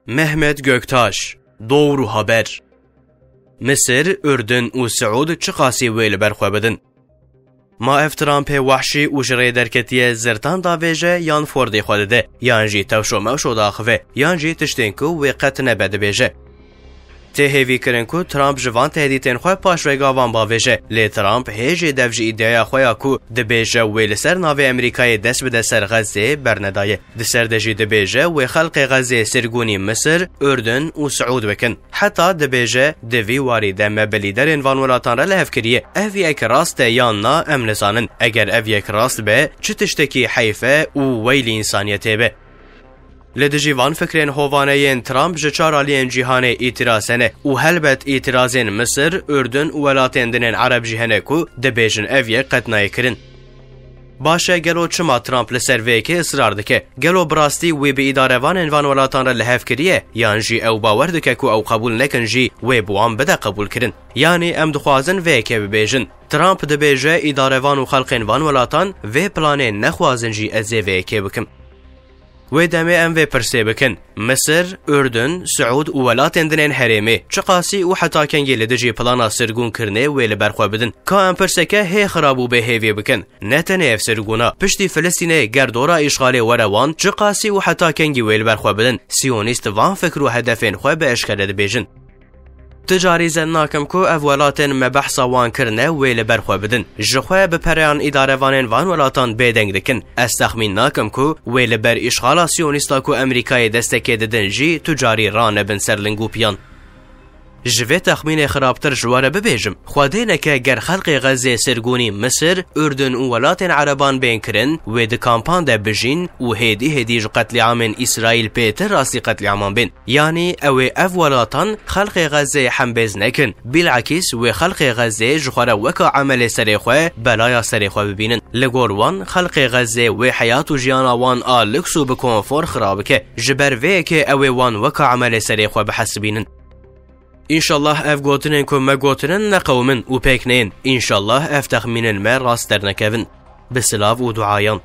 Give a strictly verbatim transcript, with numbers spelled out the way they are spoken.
Mehmet Göktaş, Doğru Haber. Misir, Ürdün û Siûd çiqasî wê li ber xwe bidin? Ma ev Trumpê wehşî û ji rê derketiye zirtan davêje yan fordê xwe dide, yan jî tewşo mewşo daxive, yan jî tiştên ku wê qet nebe dibêje? Tê hêvî kirin ku Trump ji van tehdîtên xwe paşvegavan bavêje, lê Trump hê jî dev ji îdiaya xwe ya ku dibêje wê li ser navê Amerîkayê dest bide ser Xezê bernedaye. Di ser de jî dibêje wê xelkê Xezê sirgûnî Misir, Ürdün û Siûd bikin. Heta dibêje, di vî warî de me bi lîderên van welatan re li hev kiriye. Ev yek rast e yan na, em nizanin. Eger ev yek rast be, çi tiştekî heyf e û weylî însaniyetê be. Li dijî van fikrên hovane yên Trump ji çar aliyên cîhanê îtiraz hene û helbet îtirazên Misir, Ürdün û welatên din ên Ereb jî hene ku dibêjin ev yek qet nayê kirin. Baş e, gelo çima Trump li ser vê yekê israr dike? Gelo bi rastî wî bi îdarevanên van welatan re li hev kiriye? Yan jî ew bawer dike ku ew qebûl nekin jî wê bi wan bide qebûlkirin? Yanî em dixwazin vê yekê bibêjin. Trump dibêje îdarevan û xelkên van welatan vê planê nexwazin jî ez ê vê yekê bikim. Wê demê em vê pirsê bikin. Misir, Ürdün, Siûd û welatên din ên herêmê çiqasî û heta kengî li dijî plana sirgûnkirinê wê li ber xwe bidin? Ka em pirseke hê xirab û bêhêvî bikin. Ne tenê ev sirgûna, piştî Filistînê ger dora îşxalê were wan, çiqasî û heta kengî wê li ber xwe bidin? Siyonîst van fikr û hedefên xwe bi eşkere dibêjin. Ti carî zen nakim ku ev welatên me behsa wan kirine wê li ber xwe bidin. Ji xwe bi pereyan îdarevanên van welatan bêdeng dikin. Ez texmîn nakim ku wê li ber îşxala siyonîsta ku Amerîkayê destekê didin jî tu carî ranebin ser ling û piyan. Ji vê texmînê xirabtir ji we re bibêjim, Xwedê neke ger xelkê Xezê sirgûnî Misir, Ürdün û welatên Ereban bên kirin, wê di kampan de bijîn û hêdî hêdî ji qetlîamên Îsraîl pêtir rastî qetlîaman bên. Yanî ew ê ev welatan xelkê Xezê hembêz nekin. Bilakîs wê xelkê Xezê ji xwe re weka emelê serê xwe, belaya serê xwe bibînin. Li gor wan, xelkê Xezê wê heyat û jiyana wan a lûks û bi konfor xira bike. Ji ber vê yekê ew ê wan weka emelê serê xwe bihesibînin. Înşallah ev gotinên ku me gotinin neqewimin û pêk neyên. Înşallah ev texmînên me rast dernekevin. Bi silav û duayan.